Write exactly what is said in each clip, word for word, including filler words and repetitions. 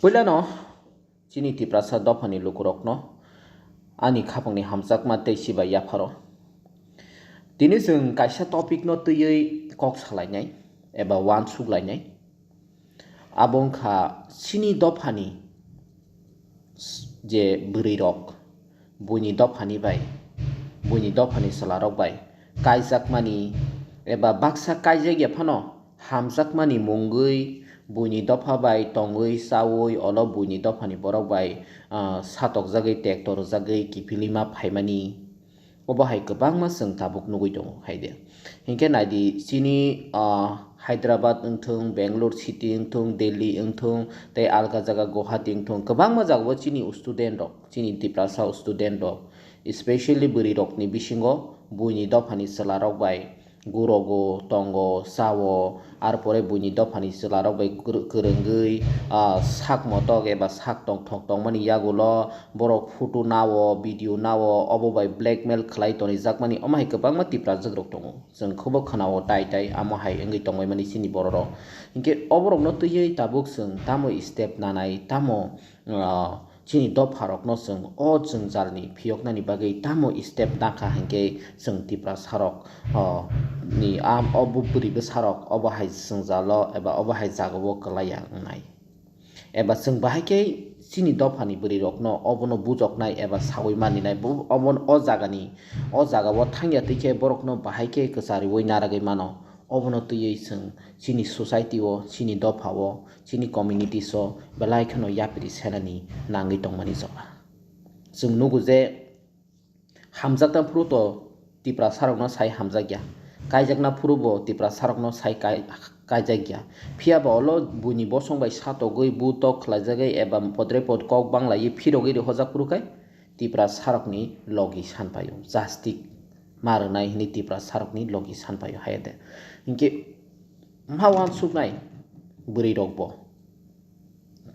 Puilano chini Tiprasa dophani lukurokno ani khapangni hamjakma tei sibai yapharo. Tini chwng kaisa topicno twiwi kok salainai eba uansuk lainai. Abo wngkha chini dophani s-, je bwrwirok buini dophani bai, buini dophani chwlarok bai kaijakmani eba baksa kaijak ya phano hamjakmani mungwi buini dopha bai tongwi chawi olo buini dophani borok bai, ah, satokjagwi tekto rwjagwi kiphilwi ma phaimani. Obo hai kwbangma chwng tabuk nugwi tongo hai de. Hinkhe naidi chini, ah, Hyderabad wngthung, Bangalore city wngthung, Delhi wngthung, tei alka jaga Guwahati wngthung, kwbangma jagao chini student rok, chini Tiprasa student rok, especially bwrwi rokni bisingo buini dophani chwla rok bai gurogo, tongo, sao, ar pore buini dophani chwla rok bai kwrw-, kwrwngwi, ah, sak motok eba sak tongthok tongmani yagulo borok photo nao, video nao, obo bai blackmail khlai tonijakmani omo hai kwbangma Tiprajwk rok tongo. Chwng khubo khwnao tai tai amo hai wngwi tongbaimani chini bororok. Hinkhe oborokno twiwi tabuk chwng tamo step nanai, tamo, ah, chini dopharokno chwng o jwngjalni phiyoknani bagwi tamo step nakha hinkhe chwng Tiprasarok, ah, ni am-, obo bwrwi bwsarok obo hai jwngjalo eba obo hai jagao kwlaiya wngnai. Eba chwng bahai khe chini dophani bwrwirokno obono bujoknai eba saui maninai, bo-, obo, o jagani, o jagao thangya twi khe borokno bahai khe kwchariui narwgwi mano. Obono twiwi chwng chini society-o, chini dophao, chini communities-o belai kheno yapri senani nangwi tongmani jora. Chwng nugo je, hamjakna phuru to Tiprasarokno sai hamjakya, kaijakna phuru bo Tiprasarokno sai kai-, kaijakya. Phiya ba olo buini bosong bai satogwi bu tok khlaijagwi eba podre pod kok banglaiwi phirogwi rihojak phuru khai Tiprasarokni logi sanpaio, jastik ma rwnai hwnwi Tiprasarokni logi sanpaio hai de. Hinkhe ma uansuknai bwrwirokbo.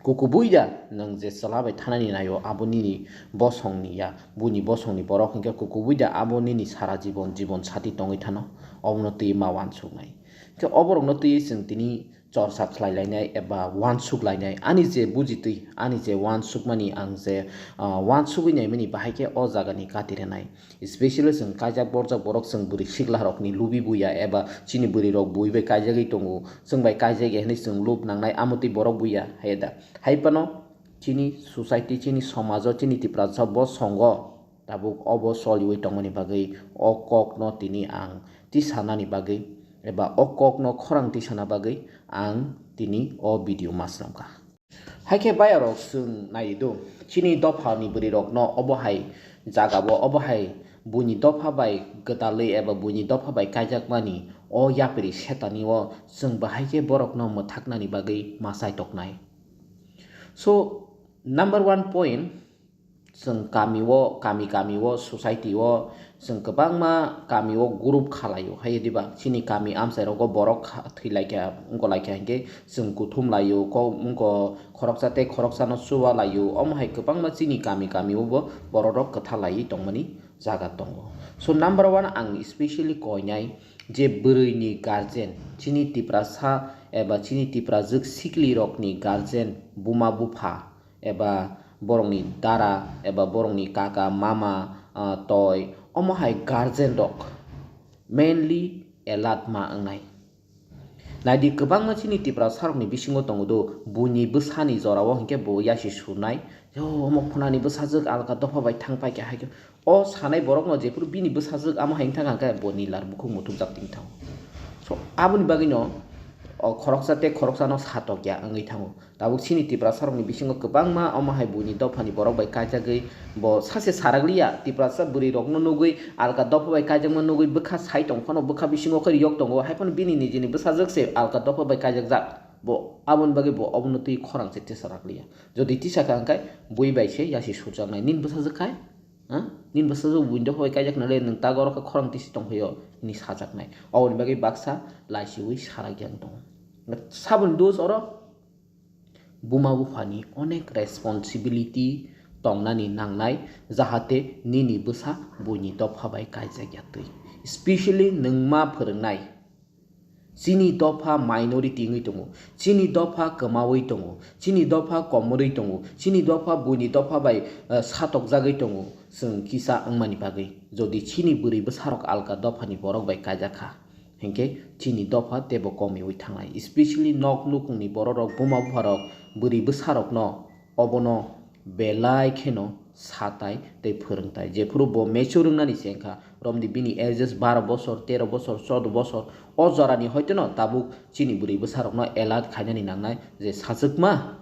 Kukubui da nwng je chwla bai thanani naio, abo nini bosongni ya, buini bosongni borok hinkhe kukubui da abo nini sara jibon, jibon sati tongwi thano, obono twi ma uansuknai. Hinkhe oborokno twi chwng tini chorsa khlai lainai eba uansuk lainai. Ani je bujitwi, ani je uansukmani ang je, ah, uansugwi naimani bahai khe o jagani kati rwnai. Especially chwng kaijak borjak borok chwng bwrwi sikla rokni lubi buya eba chini bwrwi rok bui bai kaijagwi tongo, chwng bai kaijagya hinwi chwng lub nangnai amotwi borok buya hai da. Hai phano chini society, chini somajo, chini Tiprasa bo songo tabuk obo choliui tongmani bagwi o kokno tini ang tisanani bagwi eba o kokno khorang tisana bagwi ang tini o video ma swnamkha. Haikhe bayarok chwng naido, chini dophani bwrwirokno obo hai jagao, obo hai buini dopha bai gwdalwi eba buini dopha bai kaijakmani o yapri setani o chwng bahai khe borokno mwthaknani bagwi ma chaitoknai. So, number one point, chwng kami o, kami kami o, society o, chwng kwbangma kami o group khalai o. Hai diba, chini kami amchai rogo borok kha-, thwi lai kha, wngko lai kha hinkhe chwng kuthum lai o, ko wngko khoroksa tei khoroksa no chuba lai o. Omo hai kwbangma chini kami kami o bo borok rok kwtha lai tongmani jaga tongo. So number one ang specially koinai je bwrwi ni guardian, chini Tiprasa eba chini Tiprajwk sikli rok ni guardian, buma bupha, eba borokni dara, eba borokni kaka, mama, ah, toi, omo hai guardian rok mainly alert ma wngnai. Naidi, kwbangma chini Tiprasa rokni bisingo tongo do, buini bwsani jorao hinkhe bo yasi surnai, "Yo, omo khunani bwsajwk alka dopha bai thang paikha," hai khe. O sanai borokno jephuru bini bwsajwk amo hai wngthang khe bo nilar bukhuk muthubjak tongthang. So, aboni bagwino o khoroksa tei khoroksano satokya wngwi thango. Tabuk chini Tiprasa rokni bisingo kwbangma omo hai buini dophani borok bai kaijagwi bo sache sarakliya, Tiprasa bwrwi rokno nugwi alka dopha bai kaijakma nugwi bwkha sai tong phano bwkha bisingo khe riyok tongo, hai phano bini nijini bwsajwk se alka dopha bai kaijakjak. Bo aboni bagwi bo obono twi khorang se tisarakliya. Jodi tisakha hwnkhe bui bai se yasi surjaknai, nini bwsajwk khai? Ha? Nini bwsajwk buini dopha bai kaijak nale nwng tago oro khe khorang tisi tongphaio, hwnwi sajaknai. Oboni bagwi baksa laisiui sarakya wng tongo. Saboni dos oro buma buphani onek responsibility tongnani nangnai, jahate nini bwsa buini dopha bai kaijakya twi. Specially nwng ma phwrwngnai, Chini dopha minority wngwi tongo, chini dopha kwmawi tongo, chini dopha komorwi tongo, chini dopha buini dopha bai, eh, satokjagwi tongo, chwng kisa wngmani bagwi. Jodi chini bwrwi bwsarok alka dophani borok bai kaijak kha, hinkhe chini dopha teibo komiwi thangnai. Especially nok nukhungni bororok, buma bupharok bwrwi bwsarokno obono belai kheno satai tei phwrwngtai. Jephuru bo mature wngnani se wngkha, romni bini ages baro bosor, tero bosor, choudo bosor, o jorani hoitono tabuk chini bwrwi bwsarokno alert khainani nangnai je, sachwkma,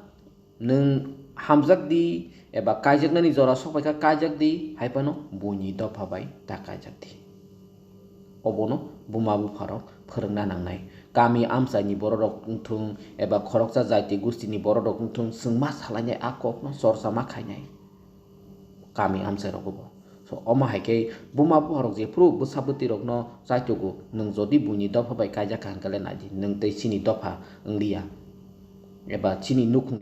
nwng hamjak di eba kaijaknani jora sok phaikha, kaijak di, hai phano buini dopha bai ta kaijak di. Obono buma bupharok phwrwngna nangnai. Kami amchaini bororok wngthung eba khoroksa jaiti gustini bororok wngthung, chwng ma salainai a kokno chorsa ma khainai kami amchairogo bo. So, omo hai khe buma bupharok jephuru bwsa bwtwirokno chaitogo, nwng jodi buini dopha bai kaijak kha hwnkhe le nai di, nwng tei chini dopha wngliya eba chini nukhung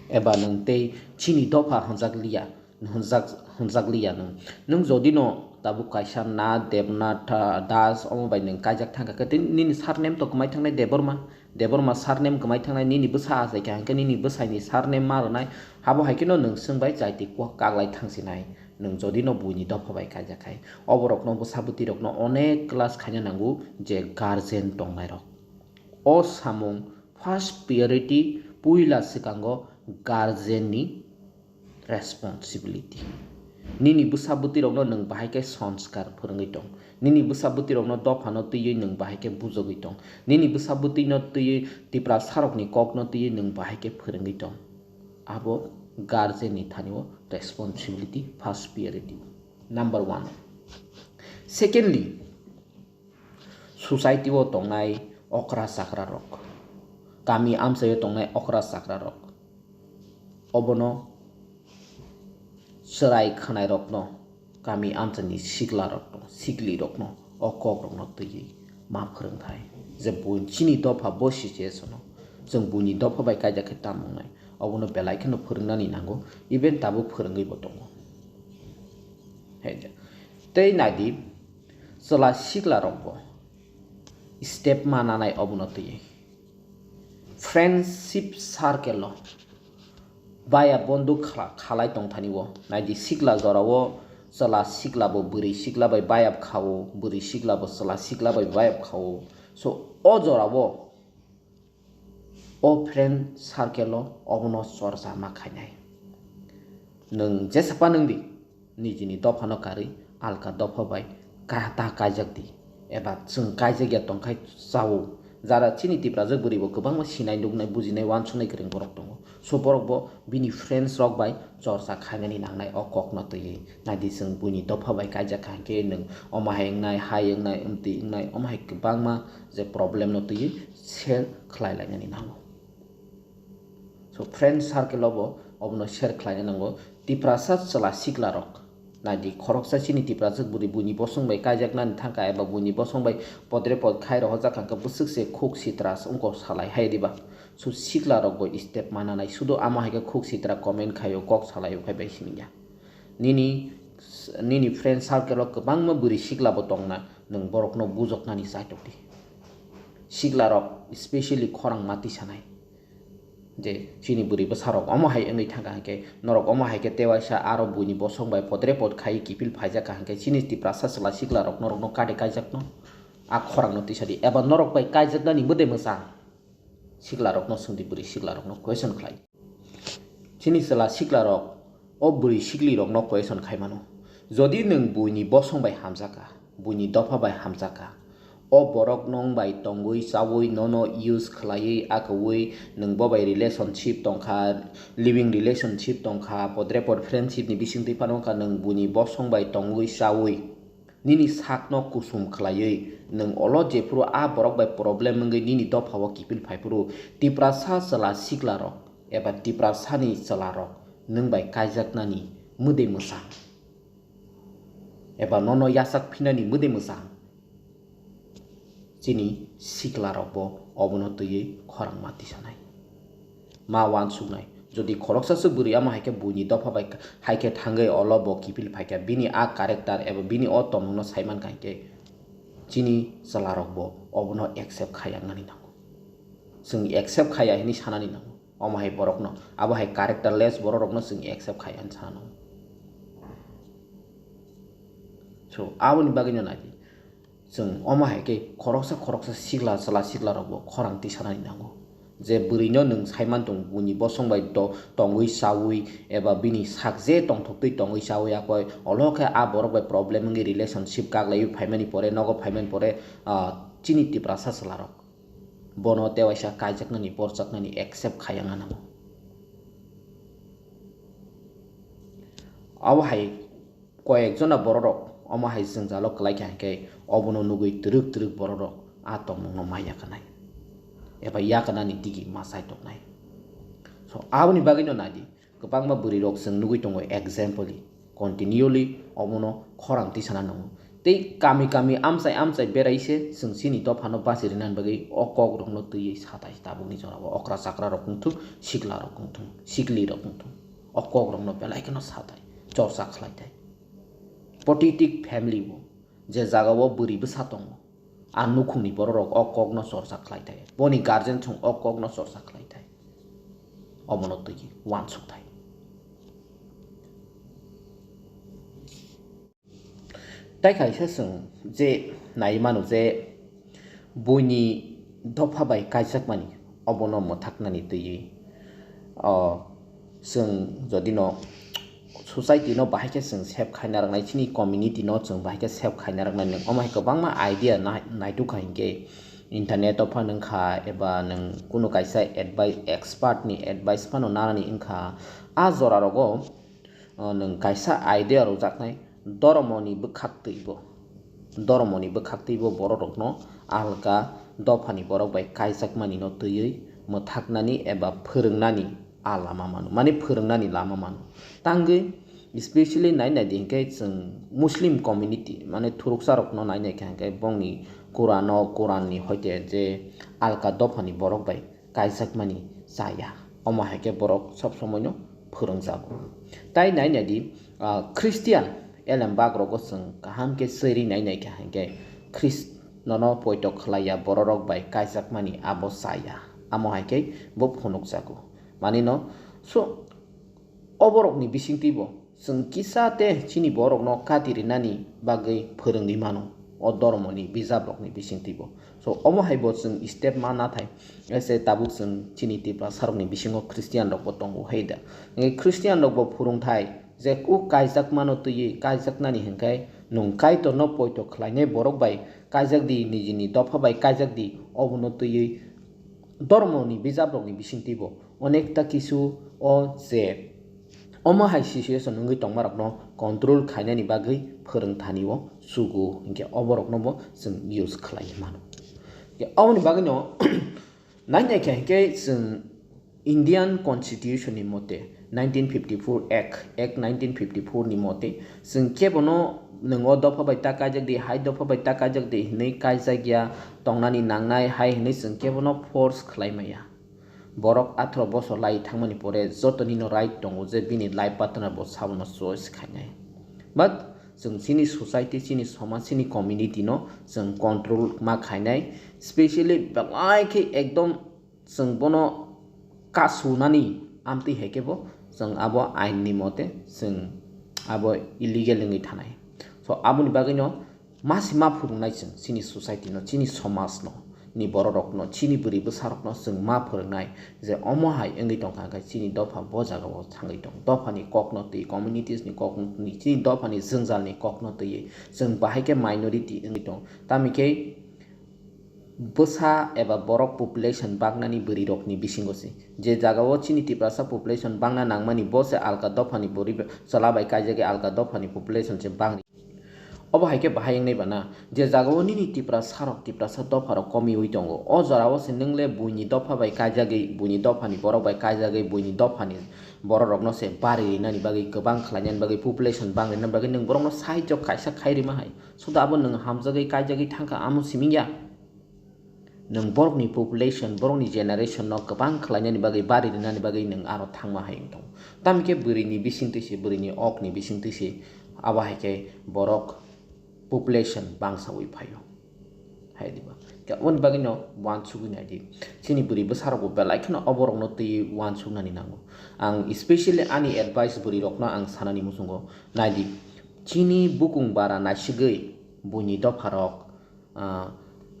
eba nwng tei chini dopha hwnjak liya, hwnjak, hwnjak liya nwng. Nwng jodi no tabuk kaisa Nath, Debnath, ah, Das omo bai nwng kaijak thang kha khe, tei nini surname to kwmai thangnai Debbarma, Debbarma surname kwmai thangnai, nini bwsa achai kha hwnkhe nini bwsaini surname ma rwnai, abo hai kheno nwng swng bai chaiti kok kaglai thangsinai, nwng jodi no buini dopha bai kaijak khai. Oborokno bwsa bwtwirokno onek class khaina nango je guardian tongnairok. O samung first priority, puila swkango guardian ni responsibility. Nini bwsa bwtwirokno nwng bahai khe sanskar phwrwngwi tong. Nini bwsa bwtwirokno dophano twiwi nwng bahai khe bujogwi tong. Nini bwsa bwtwino twiwi Tiprasarokni kokno twiwi nwng bahai khe phwrwngwi tong. Abo guardian ni thani o responsibility, first priority. Number one. Secondly, society o tongnai okra chakra rok, kami amchai o tongnai okra chakra rok, obono chwrai khwnairokno, kami amchaini siklarokno, siklirokno o kokrokno twiwi ma phwrwngthai je buini chini dopha bo situation o chwng buini dopha bai kaijak khe tamo wngnai, obono belai kheno phwrwngnani nango, even tabuk phwrwngwi bo tongo. Hai je. Tei naidi, chwla siklarokbo step ma nanai obono twiwi. Friendship circle o baya bondhu khala-, khalai tongthani o. Naidi sikla jora o chwla sikla bo bwrwi sikla bai bayap kha o, bwrwi sikla bo chwla sikla bai bayap kha o. So, o jora o, o friend circle o obono chorcha ma khainai. Nwng jesa pa nwng di, nijini dophano karwi alka dopha bai ka-, ta kaijak di, eba chwng kaijak ya tongkhai chao. Jara chini Tiprajak bwrwi bo kwbangma sinai, nuknai, bujinai, uansuknai kwrwng borok tongo. So borok bo bini friends rok bai chorcha khainani nangnai o kokno twiwi. Naidi chwng buini dopha bai kaijak kha hinkhe nwng omo hai wngnai, hai wngnai, wngtwi wngnai, omo hai kwbangma je problem no twiwi share khlai lainani nango. So, friend circle o bo obono share khlaina nango. Tiprasa chwla sikla rok, naidi, khoroksa chini Tiprasa bwrwi buini bosong bai kaijaknani thangkha eba buini bosong bai podre pod khai rohorjak kha, hwnkhe bwswk se khuk sitra wngkha salai hai diba? So, sikla rok bo step mana nai, sudo amo hai khe khuk sitra comment khaio, kok salaio khai bai siniya. Nini, nini friend circle o kwbangma bwrwi sikla bo tongna, nwng borokno bujoknani chaitok di. Sikla rok specially khorang ma tisanai. Je chini bwrwi bwsarok omo hai wngwi thangkha hinkhe, norok omo hai khe tewaisa aro buini bosong bai podre pod khai kiphil phaijak kha hinkhe, chini Tiprasa chwla sikla rok norokno kade kaijakno a khorangno tisadi, eba norok bai kaijaknani mwdai mwchang sikla rokno swngdi, bwrwi sikla rokno question khlai. Chini chwla sikla rok o bwrwi sikli rokno question khai mano, jodi nwng buini bosong bai hamjakha, buini dopha bai hamjakha, o borok nwng bai tongwi chawi nono use khlaiwi akwui nwng bo bai relationship tongkha, living relationship tongkha, podre pod friendship ni bisingtwi phano wngkha nwng buini bosong bai tongwi chawi nini sakno kuchum khlaiwi nwng olo jephuru a borok bai problem wngwi nini dopha o kiphil phaiphuru, Tiprasa chwla sikla rok eba Tiprasani chwla rok nwng bai kaijaknani mwdai mwchang eba nono yachak phinani mwdai mwchang, chini sikla rok bo obono twiwi khorang ma tisanai, ma uansuknai. Jodi khoroksa se bwrwi amo hai khe buini dopha bai hai khe thangwi olo bo kiphil phaikha, bini a character eba bini o tongmungno saimankha hinkhe, chini chwlarokbo obono accept khaiya wngnani nango. Chwng accept khaiya hinwi sanani nango. Omo hai borokno, abo hai characterless bororokno chwng accept khaiya hinwi sana nango. So, aboni bagwino naidi. Chwng omo hai khe khoroksa khoroksa sikla chwla siklarokbo khorang tisanani nango. Je bwrwino nwng saiman tong, buini bosong bai to-, tongwi chawi eba bini sak je tongthoktwi tongwi chawi akoi, olo khe a borok bai problem wngwi relationship kaklaiwi phaimani pore, nogo phaimani pore, ah, chini Tiprasa chwlarok bono tewaisa kaijaknani, borjaknani accept khaiya wngnani nango. Abo hai koyekjona bororok omo hai jwngjalo kwlai kha hinkhe obono nugwi twrwk twrwk bororok a tongmungno ma yakarnai eba yakarnani digi ma chai toknai. So, aboni bagwino naidi, kwbangma bwrwirok chwng nugwi tongo, example, continually obono khorang tisana nango. Tei kami kami amchai amchai berai se chwng chini dophano bachi rinani bagwi o kokrokno twiwi satai tabukni jorao okra chakrarok wngthung, siklarok wngthung, siklirok wngthung. O kokrokno belai kheno satai, chorcha khlai tai. Pathetic family bo, je jagao bwrwi bwsa tongo, a nukhungni bororok o kokno chorcha khlai tai. Boni guardian chwng o kokno chorcha khlai tai. Omono twi uansuk tai. Tai kaisa chwng je nai mano je buini dopha bai kaijakmani, obono mwthaknani twiwi, o, chwng jodino society no bahai khe chwng save khaina rwnai, chini community no chwng bahai khe save khaina rwnai, nwng omo hai kwbangma idea nai-, naitukha hinkhe internet o phano wngkha eba nwng kunu kaisa advice, expert ni advice phano nanani wngkha. A jora rogo o, nwng kaisa idea rwjaknai, doromoni bwkhaktwibo, doromoni bwkhaktwibo bororokno alka dophani borok bai kaijakmanino twiwi mwthaknani eba phwrwngnani a lama mano, mane phwrwngnani lama mano. Tangwi specially nai nai di hinkhe chwng Muslim community, mane thuruksarokno nai nai kha hinkhe bongni Quran-o, Quran-ni hoite je alka dophani borok bai kaijakmani chaya. Omo hai khe borok sob somoino phwrwngjago. Tai nai nai di, ah, Christian elembak rogo chwng kaham khe chwiri nai nai kha hinkhe Christ nono poito khlaiya bororok bai kaijakmani abo chaya. Amo hai khe bo phunukjago. Manino, so, oborokni bisingtwibo chwng kisa tei chini borokno kati rinani bagwi phwrwngwi mano, o doromoni bijaprokni bisingtwibo. So, omo hai bo chwng step ma nathai, ese tabuk chwng chini Tiprasarokni bisingo Christian rokbo tongo hai da. Hwnkhe Christian rokbo phwrwngthai je o kaijakmano twiwi kaijaknani hwnkhe nwng Kaitorno poito khlainai borok bai kaijak di, nijini dopha bai kaijak di, obono twiwi doromoni bijaprokni bisingtwibo onekta kisu o je omo hai situation wngwi tongmarokno control khainani bagwi phwrwngthani o chugo, hinkhe oborokno bo chwng use khlai mano. Hinkhe oboni bagwino nai nai kha hinkhe chwng Indian Constitution ni mote, nineteen fifty-four Act, Act nineteen fifty-four ni mote, chwng kebono nwng o dopha bai ta kaijak di, hai dopha bai ta kaijak di hinwi kaijak ya, tongnani nangnai hai hinwi chwng kebono force khlai maya. Borok atharo bosor lai thangmani pore jotonino right tongo je bini life partner bo sabono choice khainai. But chwng chini society, chini somaj, chini community no chwng control ma khainai, specially belai khe ekdom chwng bono kasunani amtwi hai khe bo chwng abo ain ni mote chwng abo illegal wngwi thanai. So aboni bagwino ma se ma phwrwngnai chwng chini society no, chini somaj no, ni borok rok no, chini bwrwi bwsa rok no chwng ma phwrwngnai je omo hai wngwi tongkha khe chini dopha bo jaga o thangwi tong, dopha ni kok no twi, communities ni kok no twi, chini dopha ni jwngjal ni kok no twiwi chwng bahai khe minority wngwi tong. Tamni khe bwsa eba borok population baknani bwrwi rokni bisingo se. Je jagao chini Tiprasa population bangna nangmani bo se alka dophani bwrwi chwla bai kaijagwi alka dophani population se bangri. Obo hai khe bahai wngnai bana, je jagao nini Tiprasa rok, Tiprasa dopha rok komiwi tongo. O jorao se nwng le buini dopha bai kaijagwi, buini dophani borok bai kaijagwi, buini dophani borok rokno se bari rinani bagwi, kwbang khlainani bagwi, population bangrinani bagwi nwng borokno sahajyo kaisa khai rima hai. Suda abo nwng hamjagwi kaijagwi thangkha amo siming ya. Nwng borokni population, borokni generation no kwbang khlainani bagwi, bari rinani bagwi nwng aro thangma hai wng tongo. Tamni khe bwrwini bisingtwi se, bwrwini okni bisingtwi se, abo hai khe borok population bangsawi phaio. Aboni bagwino uansugwi naidi. Chini bwrwi bwsarokbo belai kheno oborokno twiwi uansuknani nango. Ang specially ani advice bwrwirokno ang sanani muchungo. Naidi, chini bukung bara naisigwi buini dopharok, ah,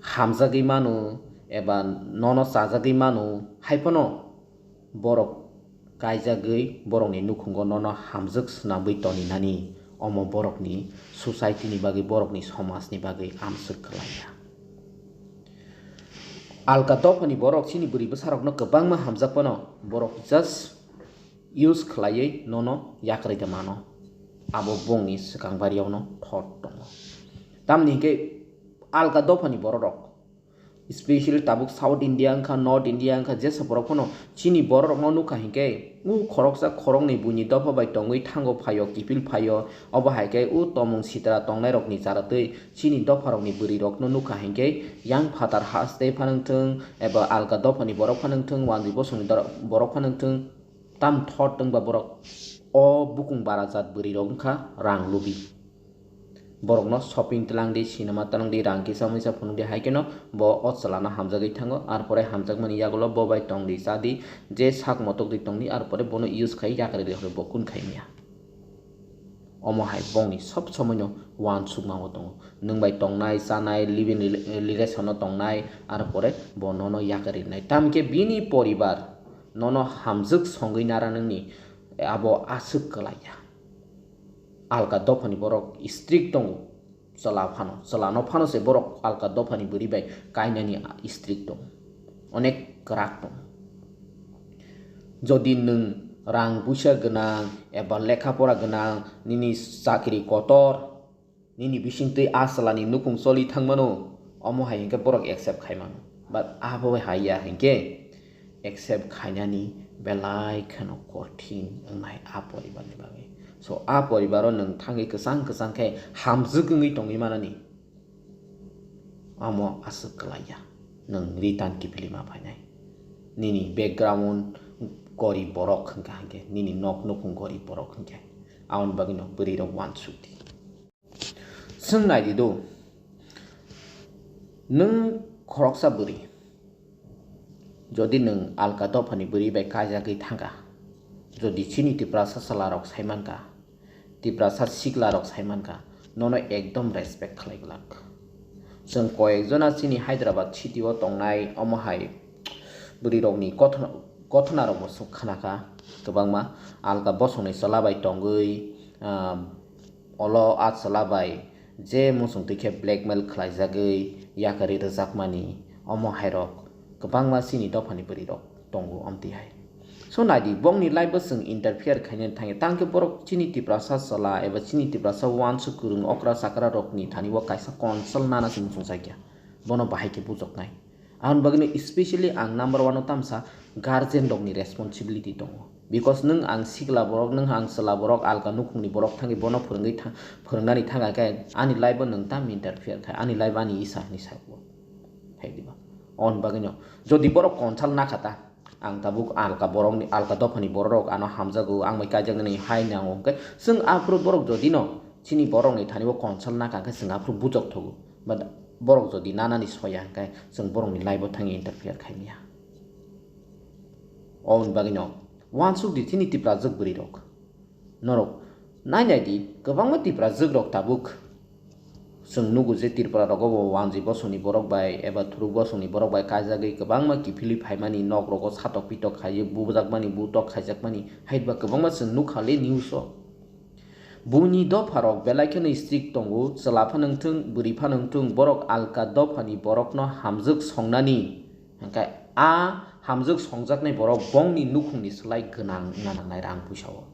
hamjagwi mano eba nono chajagwi mano, hai phano borok kaijagwi borokni nukhungo nono hamjwk swnamwi toninani, omo borokni society ni bagwi, borokni somaj ni bagwi amswk kwlaiya. Alka dophani borok chini bwrwi bwsarokno kwbangma hamjak phano borok just use khlaiwi nono yakarwi da mano, abo bongni swkang bariyaono thot tongo. Tamni hinkhe alka dophani bororok, specially tabuk South India wngkha, North India wngkha, jesa borok phano chini bororokno nukha hinkhe, u khoroksa khoroknwi buini dopha bai tongwi thango phaio, kiphil phaio, obo hai khe u tomung sitra tongnairokni charatwi chini dopharokni bwrwirokno nukha hinkhe, yang phatar haste phano wngthung, eba alka dophani borok phano wngthung, wanjwi bosongni dor-, borok phano wngthung, tam thot wngba borok o bukung bara jat bwrwirok wngkha rang lubi. Borokno shopping twlang di, cinema twlang di, rang kisa muisa phunuk di, hai kheno bo o chwlano hamjagwi thango. Ar pore hamjakmani yagulo bo bai tong di, cha di, je sak motok di tong di, ar pore bono use khai yakarwi rw bo kun khai manya. Omo hai bongni sob somoino uansukma o tongo. Nwng bai tongnai, chanai, living rela-, relation o tongnai, ar pore bo nono yakarwi rwnai. Tamkhe bini poribar nono hamjwk songwi nara nangni, abo aswk kwlaiya. Alka dophani borok strict tongo, chwla phano, chwlano phano se borok alka dophani bwrwi bai kainani strict tongo, onek kwrak tongo. Jodi nwng rang puisa gwnang eba lekha pora gwnang, nini chakri kotor, nini bisingtwi a chwlani nukhung choli thangmano, omo hai hinkhe borok accept khai mano. But abo hai ya hinkhe accept khainani belai kheno kothin wngnai a poribarni bagwi. So a poribaro nwng thangwi kwchang kwchang khe hamjwk wngwi tongwi manani, amo aswk kwlaiya nwng return kiphilwi ma phainai. Nini background gorib borok hwnkha hinkhe, nini nok nukhung gorib borok hinkhe, aboni bagwino bwrwirok uansuk di. Swng nai di do, nwng khoroksa bwrwi, jodi nwng alka dophani bwrwi bai kaijagwi thangkha, jodi chini Tiprasa chwlarok sai mankha, Tiprasa siklarok sai mankha, nono ekdom respect khlai glak. Chwng koyekjona chini Hyderabad city o tongnai omo hai bwrwirokni kothona, kothonarokbo chwng khnakha kwbangma, alka bosongni chwla bai tongwi, ah, olo a chwla bai je muchung twi khe blackmail khlaijagwi yakarwi rwjakmani, omo hairok kwbangma chini dophani bwrwirok tongo omtwi hai. So nai di, bongni life o chwng interfere khainani thangya, tang khe borok chini Tiprasa chwla eba chini Tiprasa uansuk kwrwng okra chakra rokni thani o kaisa council nana se muchung jakya, bono bahai khe bujoknai. Aboni bagwino specially ang number one o tamsa guardian rokni responsibility tongo. Because nwng ang sikla borok, nwng ang chwla borok, alka nukhungni borok thangwi bono phwrwngwi tha-, phwrwngnani thangkha khe ani life o nwng tam interfere khai, ani life ani isa hinwi sabo. Hai diba? Aboni bagwino jodi borok council nakha ta, ang tabuk alka borokni, alka dophani borok ano hamjago, ang bai kaijaknani hai nango, hwnkhe chwng aphuru borok jodi no chini borokni thani o council nakha, hwnkhe chwng aphuru bujok thogo. But borok jodi nanani soya, hwnkhe chwng borokni life o thangwi interfere khai maya. Oboni bagwino uansuk di chini Tiprajwk bwrwirok. Norok nai nai di, kwbangma Tiprajwk rok tabuk. Chwng nugo je Tripura rogo bo wanjwi bosongni borok bai eba thuruk bosongni borok bai kaijagwi kwbangma kiphilwi phaimani, nok rogo satok pitok khaiwi bujakmani, butok khaijakmani, hai ba kwbangma chwng nukha le news o. Buini dopha rok belai kheno strict tongo, chwla phano wngthung, bwrwi phano wngthung, borok alka dophani borokno hamjwk songnani. Hwnkhe a hamjwk songjaknai borok bongni nukhungni slai gwnang wngna nangnai rang puisa o.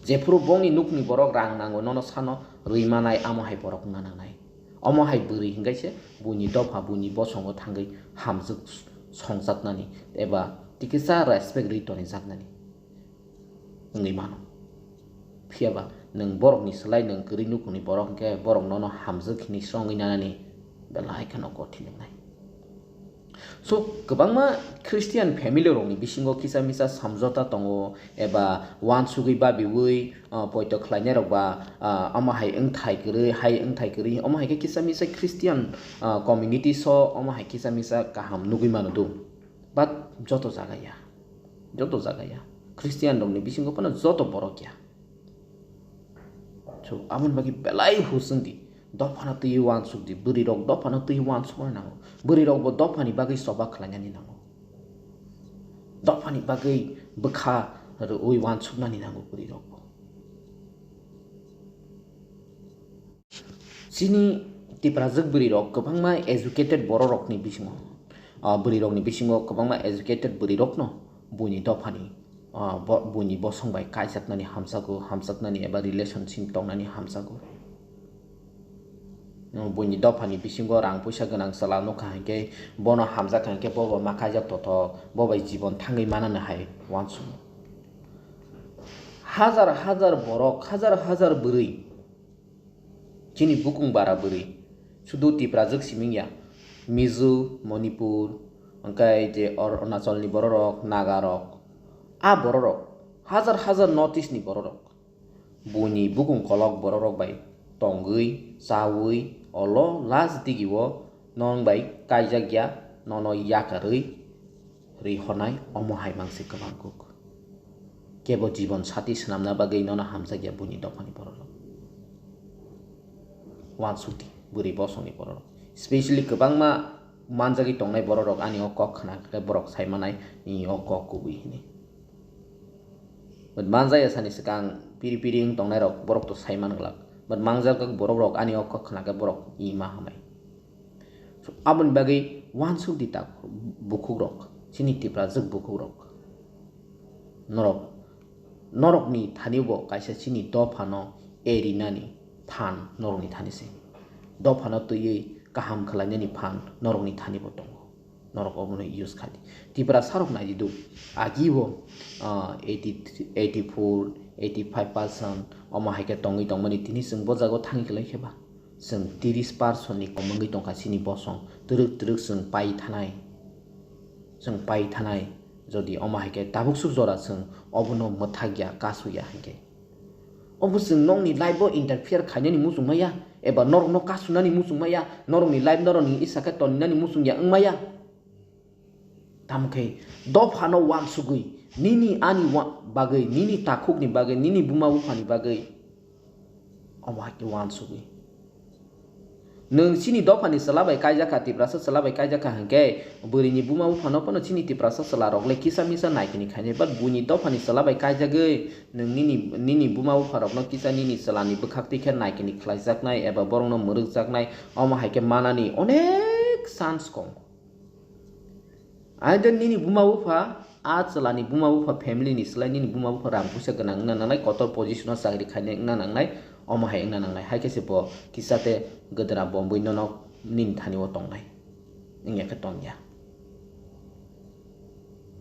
Jephuru bongni nukhungni borok rang nango, nono sano rwi manai, amo hai borok wngna nangnai. Omo hai bwrwi hwnkhe se buini dopha, buini bosongo thangwi hamjwk songjaknani eba tikisa respect rwi tonijaknani wngwi mano. Phiya ba nwng borokni slai nwng kwrwi nukhungni borok hwnkhe borok nono hamjwk hinwi srongwi nanani belai kheno kothin wngnai. So, kwbangma Christian family rokni bisingo kisa misa samjota tongo, eba wansugwi babiwi, ah, poito khlainai rok ba, ah, omo hai wngthai kwrwi, hai wngthai kwrwi, omo hai khe kisa misa Christian, ah, community so omo hai kisa misa kaham nugwi mano do. But joto jaga ya, joto jaga ya. Christian rokni bisingo phano joto borok ya. So, aboni bagwi belai husung di, dophano twiwi wansuk di, bwrwi rok dophano twiwi wansukna nango, bwrwi rok bo dophani bagwi choba khlainani nango, dophani bagwi bwkha rwui wansuknani nango bwrwi rok bo. Chini Tiprajwk bwrwi rok kwbangma educated borok rokni bisingo, ah, bwrwi rokni bisingo kwbangma educated bwrwi rokno buini dophani, ah, bo-, buini bosong bai kaijaknani hamjago, hamjaknani eba relationship tongnani hamjago. Buini dophani bisingo rang puisa gwnang chwla nukha hinkhe bono hamjakha hinkhe bobo ma kaijak totho, bo bai jibon thangwi manani hai uansukgo. Hajar hajar borok, hajar hajar bwrwi chini bukung bara bwrwi, sudu Tiprajwk siming ya, Mizo, Manipur, hwnkhe je Ar-, Arunachalni bororok, Nagarok, a bororok hajar hajar North East ni bororok buini bukung kolok bororok bai tongwi, chawi, olo last digi o nong bai kaijak ya, nono yakarwi rihornai, omo hai mangsi kwbang kuk. Kebo jibon sati swnamna bagwi nono hamjakya buini dophani bororok. Uansukdi bwrwi bosongni bororok. Specially kwbangma manjagwi tongnai bororok ani o kok khna khe borok sai manai, "Ni o kok kubui," hinwi. But manjaya sani swkang piri piri wng tongnai rok borok to sai man glak. But mangjak borok rok ani o kok khna khe borok ima hamai. So, aboni bagwi uansuk di tak bukhuk rok, chini Tiprajwk bukhuk rok. Norok, norokni thani bo kaisa chini dophano erinani phan norokni thani se. Dophano twiwi kaham khlainani phan norokni thani bo tongo. Norok obono use khai di. Tiprasa rok nai di do. Agi bo, ah, eighty, eighty-four, eighty-five percent omo hai khe tongwi tongmani tini chwng bo jaga o thangwi kwlai khe ba. Chwng tiris percent ni kom wngwi tongkha chini bosong. Twrwk twrwk chwng pai thanai. Chwng pai thanai. Jodi omo hai khe tabuk suk jora chwng obono mwthak ya, kasu ya hai khe. Obo chwng nokni life o interfere khainani muchung maya, eba norokno kasunani muchung maya, norokni life norokni isa khe toninani muchung ya wng maya. Tamo khe dophano uansugwi, nini ani wa-, bagwi, nini takhukni bagwi, nini buma buphani bagwi, omo hai khe uansugwi. Nwng chini dophani chwla bai kaijakha, Tiprasa chwla bai kaijakha hinkhe, bwrwini buma buphano phano chini Tiprasa chwla rok le kisa misa naikini khainai, but buini dophani chwla bai kaijagwi nwng nini, nini buma bupha rokno kisa nini chwlani bwkhak twi khe naikini khlaijaknai eba borokno mwrwkjaknai, omo hai khe manani onek chance kom. Either nini buma bupha, a chwlani buma bupha family ni slai nini buma bupha rang puisa gwnang wngna nangnai, kotor position o chakri khainai wngna nangnai, omo hai wngna nangnai. Hai khe se bo kisa te gwdra bomwi nono nini thani o tongnai. Wngya khe tongya.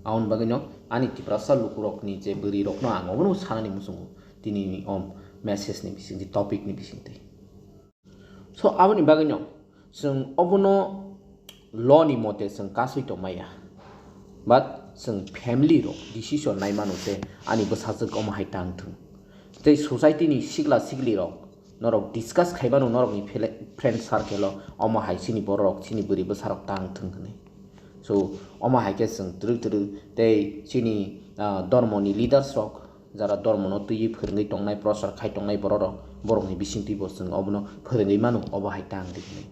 Aboni bagwi no ani Tiprasa lukurokni je bwrwi rokno ang obono sanani muchungo tini ni om message ni bisingtwi, topic ni bisingtwi. So, aboni bagwino chwng obono law ni mote chwng kasui tongmaya. But chwng family rok decision nai mano je ani bwsajwk omo hai tang thung. Tei society ni sikla sikli rok norok discuss khai mano norokni fele-, friend circle o omo hai chini borok, chini bwrwi bwsa rok tang thung hwnwi. So, omo hai khe chwng twrwk twrwk tei chini, ah, dormo ni leaders rok, jara dormono twiwi phwrwngwi tongnai, prochar khai tongnai borok rok, borokni bisingtwi bo chwng obono phwrwngwi mano, obo hai tang di hwnwi.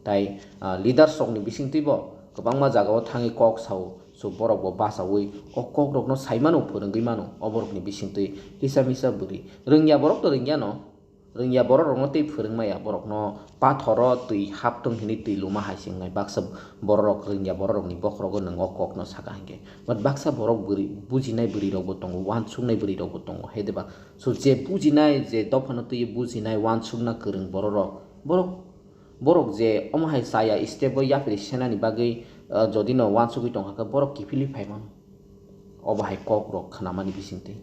Tai, ah, leaders rokni bisingtwi bo kwbangma jagao thangwi kok sao, so borok bo bachaui o kok rokno sai mano, phwrwngwi mano, o borokni bisingtwi kisa misa bwrwi. Rwngya borok to rwngya no, rwngya borok rokno tei phwrwngmaya borokno pathoro twi haptwng hwnwi twi luma hai se wngnai. Baksa borok rok rwngya borok rokni bokhorogo nwng o kokno saka hinkhe. But baksa borok bwrwi, bujinai bwrwi rokbo tongo, uansuknai bwrwi rokbo tongo, hai de ba? So je bujinai, je dophano twiwi bujinai, uansukna kwrwng borok rok, borok, borok je omo hai chaya step o yapri senani bagwi, ah, jodi no uansugwi tongkha khe borok kiphilwi phai mano. Obo hai kok rok khnamani bisingtwi,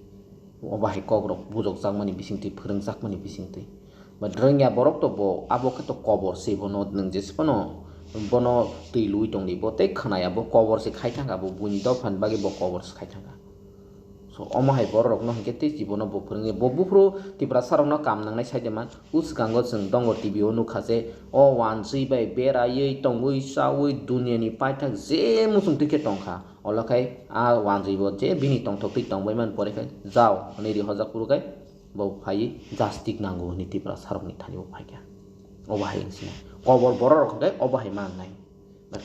obo hai kok rok bujokjakmani bisingtwi, phwrwngjakmani bisingtwi. But rwngya borok to bo abo khe to kobor se, bono nwng jesa phano bono twi lui tongdi, bo tei khwnaya, bo kobor se khai thangkha, bo buini dophani bagwi bo kobor se khai thangkha. So omo hai borok rokno hinkhe tei jibono bo phwrwngya, bo buphuru Tiprasa rokno kam nangnai sai de man. Uskango chwng Dongor T V o nukha je o wanswi bai beraiwi tongwi chawi duniani paithak je muchung twi khe tongkha, olo khai a wanswi bo je bini tongthok twi tongbai man pore khai jao hwnwi ri hojak phuru khai bo phaiwi jastik nango hwnwi Tiprasa rokni thani bo phaikha. Obo hai wngsinai kobor borok rok hinkhe obo hai mannai.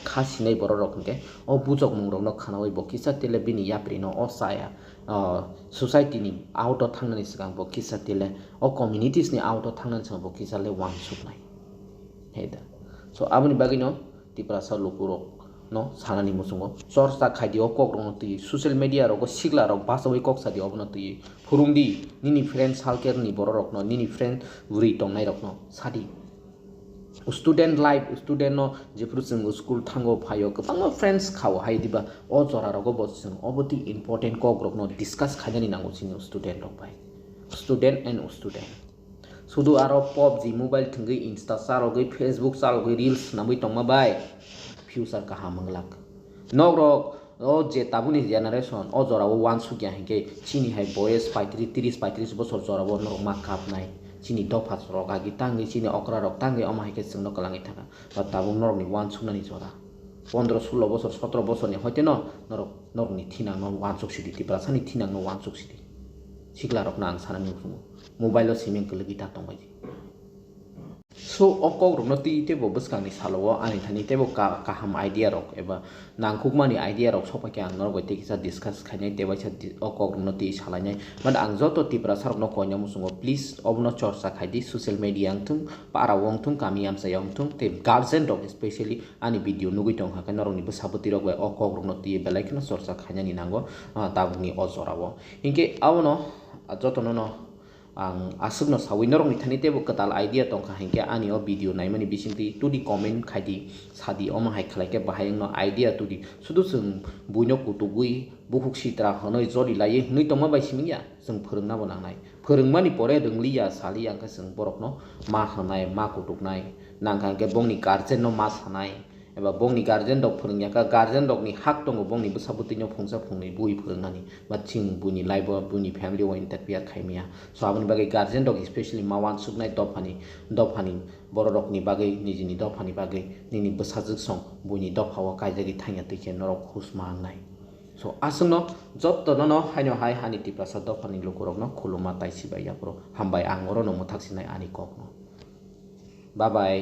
Kha sinai borok rok hinkhe o bujokmung rokno khwnawi bo kisa tele bini yapri no o chaya, o society ni out o thangnani swkang bo kisa tele o communities ni out o thangnani swkang bo kisa le wansuknai. Hai da. So aboni bagwi no Tiprasa luku rok no sanani muchungo chorcha khaidi o kok rok no twi social media rogo sikla rok bachawi kok sadi obono twi phurungdi nini friend circle ni borok rokno nini friend bwrwi tongnai rokno sadi. Student life, student no jephuru chwng school thango phaio kwbangma friends khao hai diba o jora rogo bo chwng obo twi important kok rokno discuss khainani nango chini student rok bai. Student and student. Sudu aro PUBG mobile thwngwi Insta chalogwi Facebook chalogwi reels swnamwi tongma bai future kaham wnglak. Nok rok o je tabukni generation o jora o wansukya hinkhe chini hai boyes paitris tris paitris bosor jora o norok ma kapnai. Chini dopha rok agi tangwi chini okra rok tangwi omo hai khe chwngno kwlangwi thangkha. Ba tabuk norokni wansuknani jora. Pondro sulo bosor sotro bosorni hoite no norok norokni thinangno wansuk sidi Tiprasani thinangno wansuk sidi. Sikla rokno ang sanani muchungo. Mobile o simeng kwlwgwi ta tongbaidi. So o kok rokno twi teibo bwskangni salo o ani thani teibo ka-, kaham idea rok eba nangkukmani idea rok sokphaikhe ang norok bai tei kisa discuss khainai tei waisa di-, o kok rokno twi salainai. But ang joto Tiprasa rokno koina muchungo please obono chorcha khaidi social media wngthung, para o wngthung, kami amchai o wngthung tei guardian rok especially ani video nugwi tongkha khe norokni bwsa bwtwi rok bai o kok rokno twi belai kheno chorcha khainani nango, ah, tabukni o jora o. Hinkhe abono, ah, jotono no Ang aswkno sawi norokni thani teibo kwtal idea tongkha hinkhe ani o video naimani bisingtwi tudi comment khaidi sadi omo hai khlaikhe bahai wngno idea tudi sudu chwng buino kutugwi bukhuk sitra hwnwi joli laiwi hwnwi tongma bai simi ya chwng phwrwngna bo nangnai phwrwngmani pore rwngliya saliya hwnkhe chwng borokno ma hwnai ma kutuknai nangkha hinkhe bongni guardian no ma sanai. Eba bongni guardian rok phwrwngya kha, guardian rokni hak tongo bongni bwsa bwtwino phungsa phungnwi bui phwrwngnani, ba chwng buini life o buini family o interfere khaimaya. So aboni bagwi guardian rok especially ma wansuknai dophani, dophani borok rokni bagwi, nijini dophani bagwi, nini bwsajwk song buini dopha o kaijagwi thangya twi khe norok hus ma wngnai. So aswkno jotto nono haino hai ani Tiprasa dophani lukurokno khuluma tai sibai yaphuru hambai ang orono mwthak sinai ani kokno. Bye bye.